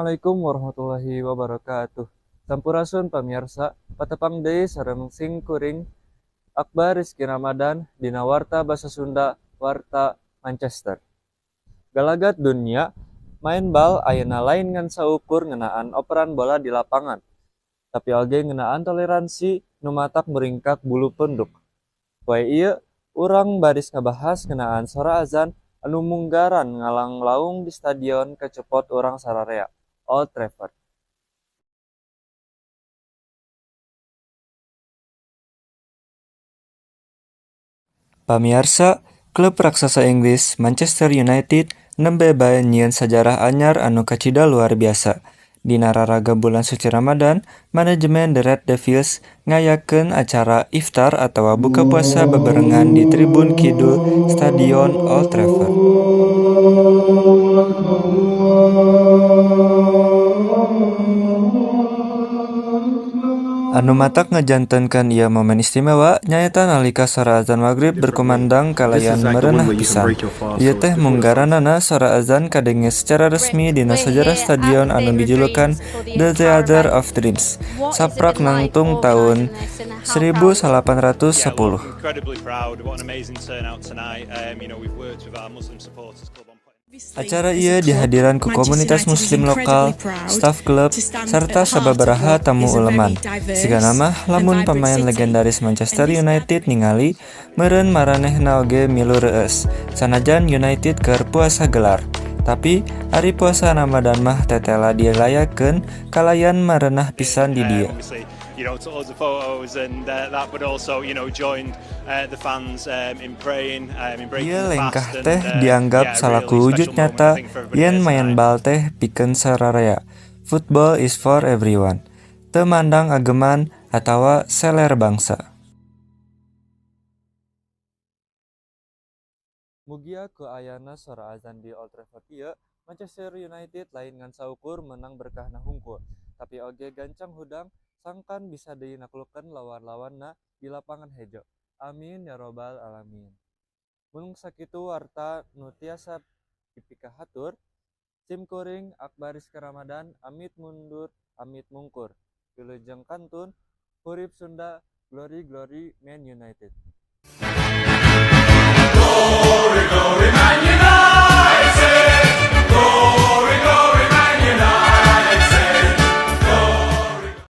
Assalamualaikum warahmatullahi wabarakatuh. Sampurasun pamirsa, patepang deui sareng sim kuring Akbar Rizky Ramadan dina Warta Basa Sunda, Warta Manchester. Galagat dunia, main bal ayeuna lain ngan saukur ngeunaan operan bola di lapangan, tapi oge ngeunaan toleransi nu matak muringkak bulu punduk. Poe ieu urang baris ngabahas ngeunaan sora azan anu munggaran ngalanglaung di stadion kacepot urang sararea, Old Trafford. Pamiarsa, klub raksasa Inggris Manchester United nembe bae nyieun sajarah anyar anu kacida luar biasa. Dina raraga bulan suci Ramadan, manajemen The Red Devils ngayakeun acara iftar atawa buka puasa bebarengan di tribun kidul Stadion Old Trafford. Anu matak ngajantenkeun ieu momen istimewa nyaeta nalika sora azan magrib berkumandang kalayan merenah pisan. Ieu teh munggaranana sora azan kadenge secara resmi dina sejarah stadion anu dijulukan The Theatre of Dreams saprak nangtung taun 1810. Acara ieu dihadiran ku komunitas muslim lokal, staf klub, sarta sababaraha tamu uleman. Sigana mah lamun pamain legendaris Manchester United ningali, meureun maranehna oge milu reueus, sanajan United keur puasa gelar. Tapi ari puasa Ramadan mah tetela dilayakeun kalayan marenah pisan di dieu. To us the photos and that, but also joined the fans in praying, in breaking Ieu the lengkah fast teh and dianggap yeah, salaku really wujud special moment, nyata I think, for everybody yen here main tonight. Bal teh pikeun sararea. Football is for everyone. Teu mandang ageman atawa seler bangsa. Mugia ku ayana sora azan di Old Trafford ieu, Manchester United lain ngan saukur menang berkahna hungkul, tapi oge gancang hudang sangkan bisa deui naklukkeun lawan-lawanna di lapangan hejo. Amin ya robbal alamin. Mung sakitu warta nu tiasa dipikahatur, sim kuring Akbar Rizky Ramadan amit mundur amit mungkur. Wilujeng kantun, hurip Sunda, glory glory Man United. Glory.